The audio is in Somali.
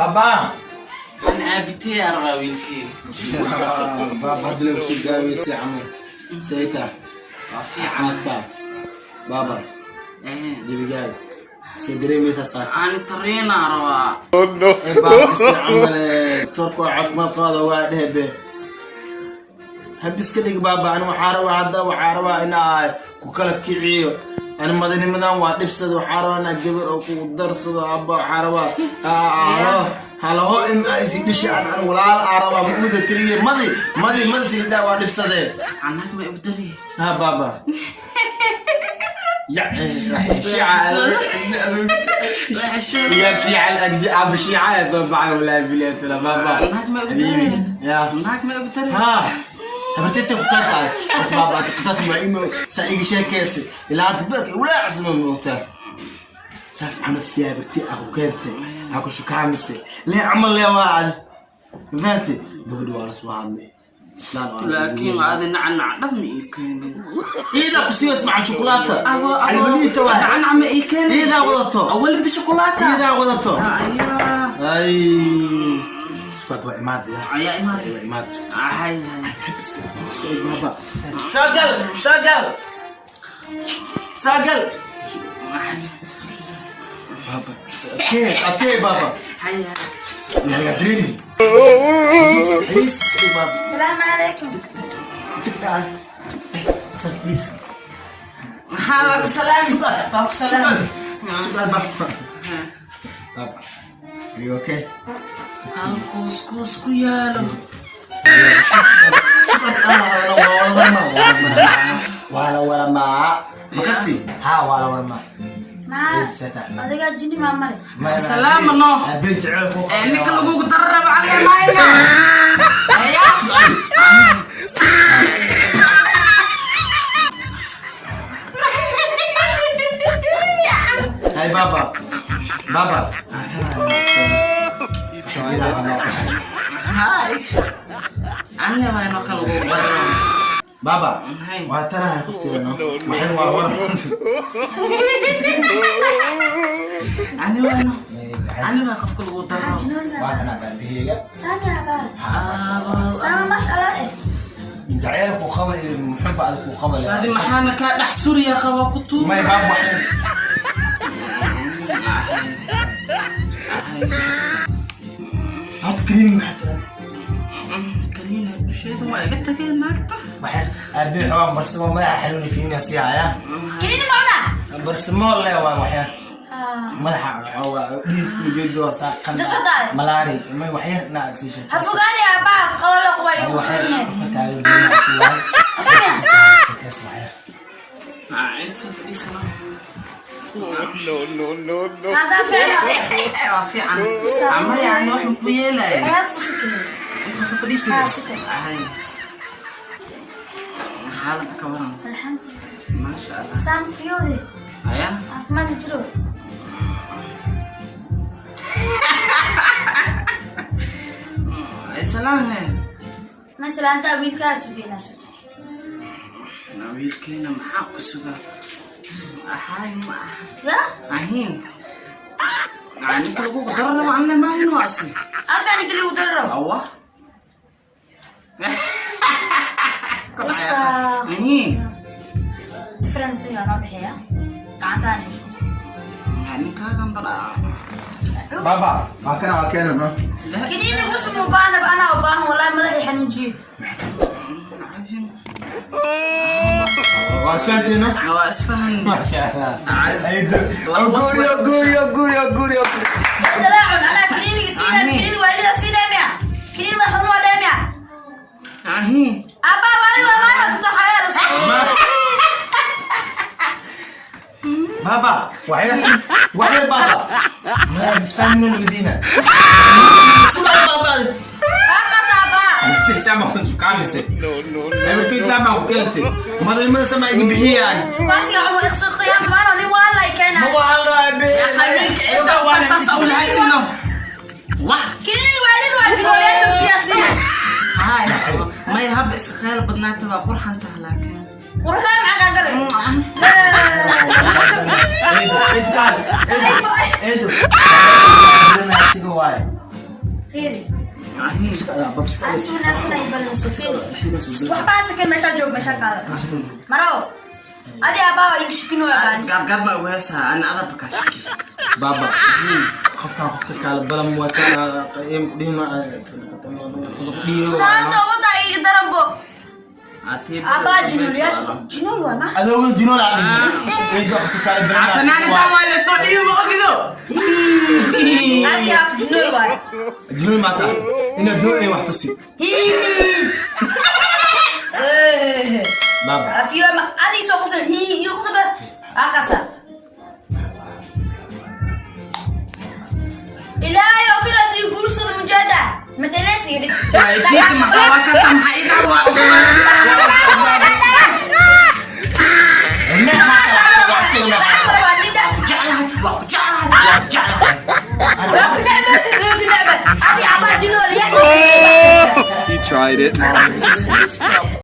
Baaba. Ana aabitee rabaa wiilkeyga. Baaba, hadda lagu soo gaaweysay camal sayta. Waa fiican. Caafimaadka, baaba? Jebigaaga see dareemaysaa saa? Ani tariinaa rabaa. Ee baaba, si camal doctorka waa caafimaad qaada, waa dhehe be habiska dhig. Baaba, ani waxaa rabaa, hadda waxaa rabaa inaa ku kala kiciyo. Ani madanimadan waa dhibsada. Waxaa rabaa inaa gabar oo ku darsado. Abba, waxaa rabaa halo halaho in isi dhishi an an walaal aa rabaa muuda keliya madi madi madi silidhaa waa dhibsadee. Anag ma igu dari? Ha baaba, ya shiica يا شيعة الأجدي أبو شيعة يا صباح ولا بلاد لا بابا. Naag ma igu dari? يا Naag ma igu dari? ها, habartaysa ku kala tahay horta. Baaba, qisaas waa imo saa iga sheekaysa ilaa hadda beedka walaa cusman moogtaa saas camal siyaabarti aa ku keentay aa ku shukaamisay lee camal lee waa adi mafahanti. Gabadha waa la soo hadlay islaan waa la Laakiin adi nacnac dhab ma ii keenin. Iidaa ku siiyo ismacal shukulaato xalibaliita waay. Nacnac ma ii keenin. Iidaa wadato. Awal bishukulaato. Iidaa wadato. Ayaa. Ay, sukaad waa imaad ya. Ayaa imaad. Waa imaad. Hay. Baba, sagal sagal sagal. Baba, adkee adkee baba. Hay. Laga dream xiriis baba. السلام عليكم. Tigda sarfiis. Maxaa? Waa ku salaam, waa ku salaam. Sugaad baba. Baba, are you okay? Hal kuuskuus ku yaalo. Sugaad waa la waramaa makasti ha, waa la waramaa. Maxaa adigaa jini maa mare? Salaama no. Habeen jecel ku. Ee, ninka lagugu dararaba aniga mahayna. Ayaa. Hay baba, baba. Hay. Aniga mahayno kan lagugu dararaba. Baba. Hay. Waa tanahay qofteeda no waxay waa waram. Ani wayno. Ani baa qofka lagu dararabo. Waa kana baabiheyga. Saami abaa saami, maasha allah eh. Jacayl ku qaba iyo muxubba aad ku qaba. Adi maxaana kaa dhex suriya qaba ku tuur. May baab waxay horta kaliini maxaa tahay? Kaliina bulshada waa iga tageen naagta. Waxay aabihi xoogaa barsamo madaxa xanuuni kaliina sii haya. Kiniini macna. Barsamo le waa waxyar madaxa xoogaa dhiidku jeedo saa qan. Inta soo daay. Malaari may waxyar inaad sii sheegto. Ha fogaani abaa qalalo quba igu waxyar surne. qofka taagan kaliina sii waay. Asmiya. Waxyar. Inta soo fadhiisana. Hadaa fiican. Waa fiican ama yani waxaan ku yeelaya. Ayaad soo sikine. Inta soo fadhiisana. Ah, si fiican. Hay. Xaaladda ka waran? Alxamdulilah. Maasha Allah. Saam fiyoode. Aya. Caafimaad ma jiro. Salaam he. Masalaanta wiilkaa sugeynaa sug. Wiilkeena maxaa ku sugan ahay ma aha. Ya. Ahin ninka lagu dararaba anna maahino asi. Arbaa ninka ligu dararo. Awa. Ustaaq. Ahin. Difference ayaa noo dhexeeya gacantaan isku. Ninkaagan bala. Baba, waa kana, waa keena no. Kiniini usum u baahnaba, anaa u baahan wallahi madaxii xanuunjiyo. Waa isfahanteeno. Waa isfahan. Maasha Allah. Guriyo guriyo guriyo guriyo. Dalaacun anaa kiniiniga siinaya. Kiniini waalida siinaya miya? Kiniini madax xanuun waa dhaya miya? Ahin. Abbaa waalid waa maalin tuto xayaada. Baba, waxyar waxyar baba. Ma isfahanno المدينة. Sugaa baba. Baakaas abbaa. Habartay sama ku shukaamisay. Habartay sama ku keentay. Madaxnimada sama iga bixiyaan. Baasiga cumar iqsoo qiyaam maano nin waa la keenaa. Ma waxaan rabaa be. Inta saas u lahayd wah. Kiniini waalid waa jirooyaasha siyaasiina. Hay, may hab iska khayr badnaata waa qurxan taha laakiin. Quruxdaa maxaa kaa galay? Eedo, eedo. Eedo. Asiga waay. Fiiri. Iska baab, iska. Aan si wanaagsan ay ballamsay, fiiri. Waxbaa sakan meeshaa joog, meeshaa qaada. Marow. Adi aabaa waa iga shakinooya baan. Isgaabgaab baa uheesaa, ana adabka kaa shaki. Baaba, qofkan qofka kaala balam waasana dhihina. Maanta wada iga daranbo. Aabaa jinuulyaashu. Jinuul waa ma? Adooga jinool aa dhihin, qofka kaala balam. Fanaanada waa la soo dhiibi, ma ogido. Adi aabaa jinuul waay. Jinool maata inaad jinool ay wax tusi. Hii. Eh. Baaba. Afiyo ma adi soo qosol hii iyo qosol akasa. Ilaahay oo kale haddii guursado mujaada ma dhaleys iga dhig. Diinta maxaa waa kasa, maxaa ii dhacdo waa. Jeclahay, waa ku jeclahay, waa ku jeclahay. Waa ku necbad, waa ku necbad. Adi aabaa jinool yaa. He tried it.